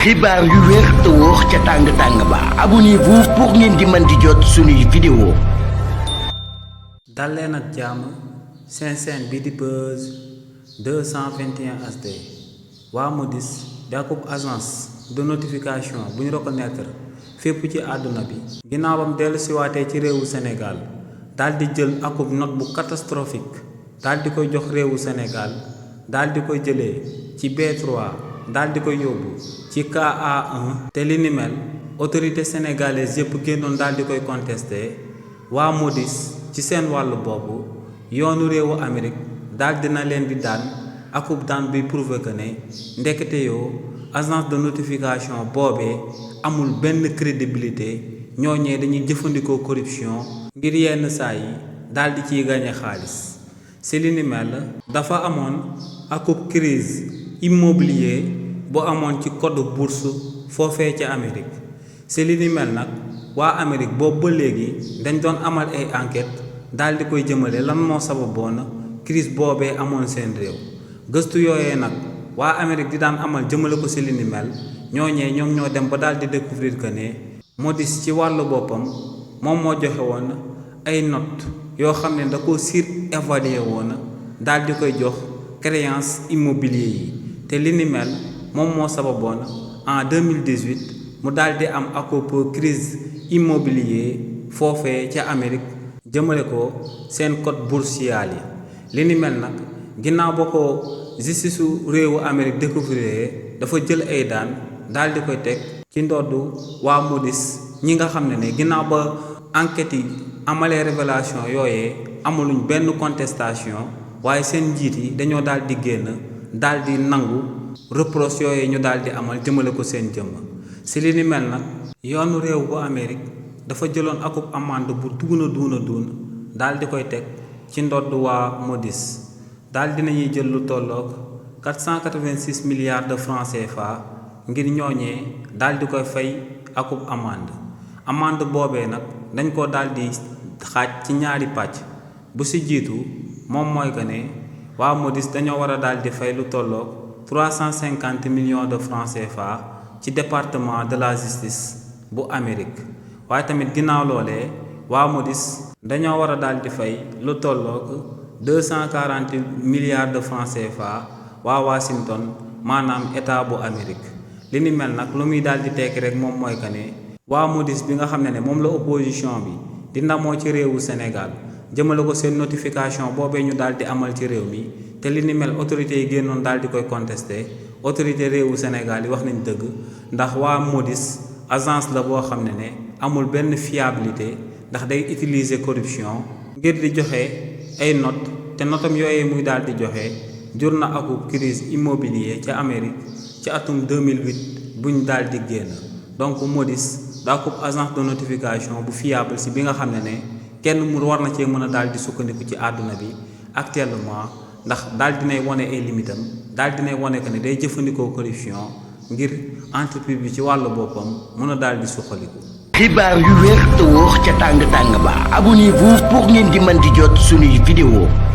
xibaar yu wér te wóor ca tàng ba abonnez-vous pour ngeen di mën di jot suñuy vidéo. dal leen ak jàmm seen chaîne bi di Buzz 221 HD waa Moody's di akub agence de notification bu ñu reconnaître fépp ci àdduna bi ginnaaw bam dellu siwaatee ci réewu Sénégal daal di jël akub note bu catastrophique daal di koy jox réewu Sénégal daal di koy jëlee ci B3 daal di koy yóbbu ci KA1 te li ni mel autorité sénégalaise yépp génnoon daal di koy contesté waa Moody's ci seen wàllu boobu yoonu réewu Amérique daal dina leen di daan akub daan bi prouvé que ne ndekete yoo agence de notification boobee amul benn crédibilité ñooñee dañuy jëfandikoo corruption ngir yenn saa yi daal di ciy gañe xaalis si li ni mel dafa amoon akub crise immobilier bu amoon ci code bourse foofee ca Amérique si li ni mel nag waa Amérique boobu ba léegi dañ doon amal ay enquête daal di koy jëmale lan moo sababoon crise boobee amoon seen réew gëstu yooyee nag waa Amérique di daan amal jëmale ko si li ni mel ñooñee ñoom ñoo dem ba daal di découvrir que ne Moody's ci wàllu boppam moom moo joxe woon ay note yoo xam ne da ko surévalué woon daal di koy jox créance immobilier yi te li ni mel moom moo sababoon en 2018 mu daal di am akop crise immobilier foofee ca Amérique jëmale ko seen code boursier yi li ni mel nag ginnaaw ba ko justice su réewu Amérique découvrir dafa jël ay daan daal di koy teg ci ndoddu waa Moody's ñi nga xam ne ginnaaw ba enquête yi amalee révélation yooyee amuluñ benn contestation waaye seen njiit yi dañoo daal di génn daal di nangu reproche yooyee ñu daal di amal jëmale ko seen jëmm si li ni mel nag yoonu réew bu Amérique dafa jëloon akub amande bu duuna daal di koy teg ci ndodd waa Moody's daal dinañuy jël lu tolloog 486 milliards de francs CFA ngir ñooñee daal di koy fay akub amande boobee nag dañ ko daal di xaaj ci ñaari pàcc bu si jiitu moom mooy que ne waa Moody's dañoo war a daal di fay lu tolloog 350 millions de francs CFA ci département de la justice bu Amérique waaye tamit ginnaaw loolee waa Moody's dañoo war a daal di fay lu tolloog 240 milliards de francs CFA waa Washington maanaam état bu Amérique li ni mel nag lu muy daal di tekki rek moom mooy que ne waa Moody's bi nga xam ne moom la opposition bi di ndamoo ci réewu Sénégal jëmale ko seen notification boobee ñu daal di amal ci réew mi te li ni mel autorités yi génnoon daal di koy contesté autorité réewu Sénégal yi wax nañ dëgg ndax waa Moody's agence la boo xam ne amul benn fiabilité ndax day utiliser corruption ngir di joxe ay note te notam yooyee muy daal di joxe jur na akub crise immobilier ca Amérique ci atum 2008 buñ daal di génn donc Moody's daa akub agence de notification bu fiable si bi nga xam ne kenn mu war na cee mën a daal di sukkandiku ci àdduna bi actuellement ndax daal dinay wane ay limitam daal dinay wane que ne day jëfandikoo corruption ngir entreprise bi ci wàllu boppam mën a daal di suqaliku. xibaar yu wér te wóor ca tàng ba abonnez-vous pour ngeen di mën di jot suñuy vidéo.